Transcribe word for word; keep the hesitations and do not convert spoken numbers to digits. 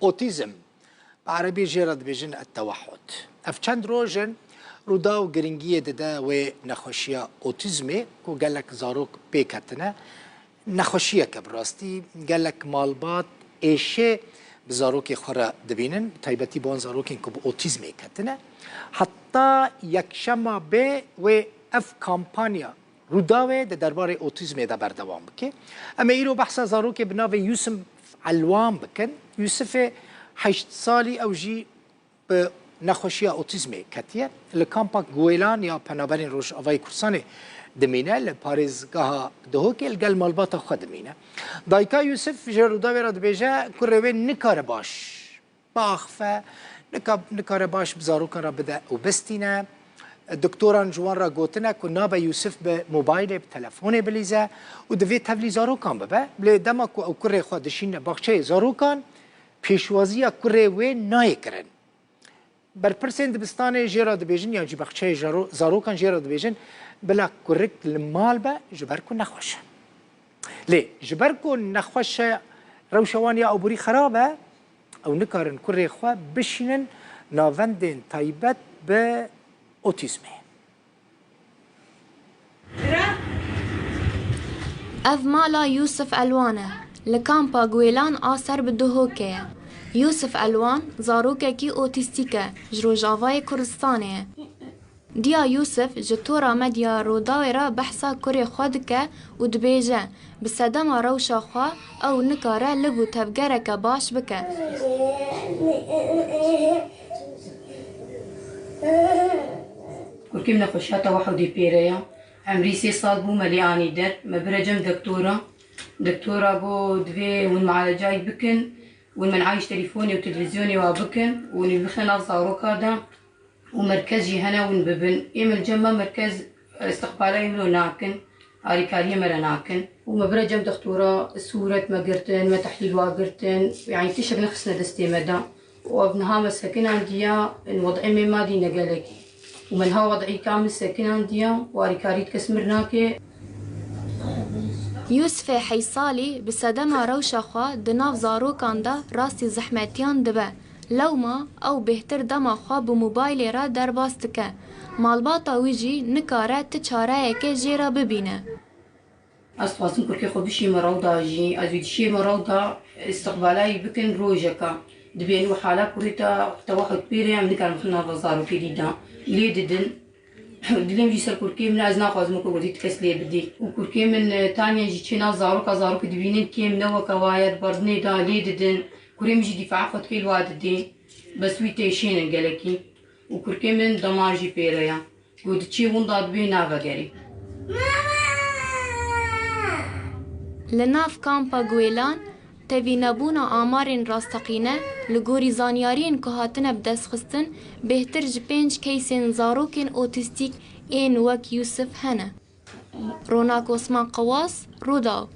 Otîzm, bi erebî jê re dibêjin ettewehhud. Ev çend roj in Rûdaw giringiyê dide wê nexweşiya otîzmê ku gelek zarok pê ketine. Nexweşiyeke bi rastî gelek malbat êşê bi zarokê xwe re dibînin, bi taybetî bi wan zarokên ku bi otîzmê ketine. Heta yekşema bê wê ev kampanya Rûdawê di derbarê otîzmê de berdewam bike. Em ê îro behsa zarokê bi navê Yûsif Elwan bikin. Yûsifê heşt salî, ew jî bi nexweşiya otîzmê ketiye. Li kampa Guêlan ya Penaberên Rojavayê Kurdistanê dimîne, li parêzgeha Duhokê li gel malbata xwe dimîne. Dayika Yûsif ji Rûdawê re dibêje, kurê wê nikare baş biaxife, nika-, nikare baş bi zarokan re bide û bistîne. Doktoran ji wan re gotine ku nabe Yûsif bi mobaylê, bi telefonê bilîze û divê tevlî zarokan bibe. Lê dema ku ew kurê xwe dişîne baxçeyê zarokan, pêşwaziya kurê wê nayê kirin. Berpirsên dibistanê jê re dibêjin, yan jî baxçeyê jaro-, zarokan jê re dibêjin, bila kurik li mal be, ji ber ku nexweş e. Lê ji ber ku nexweş e, rewşa wan ya aborî xerab e, ew nikarin kurê xwe bişînin navendên taybet bi otîzmê. Ev mala Yûsif Elwan e. Li kampa Guêlan a ser bi Duhokê ye. Yûsif Elwan zarokekî otîstîk e, ji Rojavayê Kurdistanê ye. Diya Yûsif ji tora medya Rûdawê re behsa kurê xwe dike û dibêje, bi sedema rewşa xwe ew nikare lib û tevgereke baş bike. Kurkê min nexweşiya tewehudê pê re ye. Emrî sê sal bû me lê anî der. Me bire cem doktora. Doktora got, divê hûn mialecayî bikin. Hûn menayî ji telîfonê û televîzyonê wa bikin. Hûn ê bixine nav zaroka de. Û merkez jî hene hûn bibin. Ê min li cem me merkez îstiqbala wilo nakin. Alîkariyê me re nakin. Û me bire cem doktora, sûret me girtin, me tehlîl wa girtin. Yanî tiştek nexistine destê me de. Û ev niha me sekinandiya, in wed'ê me madî ne gelekî. Û me niha wed'îka min sekinandiya û alîkarî ti kes mir nake. Yûsifê heysalî bi sedema rewşa xwe di nav zarokan de rastî zehmetiyan dibe. Lewma ew bêhtir dema xwe bi mobaylê re derbas dike. Malbata wî jî nikare ti çareyekê jê re bibîne. Ez dixwazim kurkê xwe bişîme rewda jî, ez wî dişême rewda, îstiqbala wî bikin rojeka. Dibên wî hala kurê te, tewehud pê re ye, em nikarin bixin nava zarokê dî de. Lê didin. Dilêm jî ser kurkê min e, ez naxwazim weke kurdî ti kes lê bidî. Û kurkê min, e, taniye jî çê nav zaroka, zarokê dibînin kêm ne weke wa ye, di berdinê de lê didin. Kurê min jî dîfaa xwe dike, li wa didê. Bes wî têşênin gelekî. Û kurkê min dema jî pê re ye. Ku diçî winda dibê navegerî. Li nav kampa Guêlan, tevînebûna amarên rasteqîne, li gorî zanyariyên ku hatine bidestxistin, bêhtir ji pênc keysên zarokên otîstîk ên wek Yûsif hene. Ronak Osman Qewaz, Rûdaw.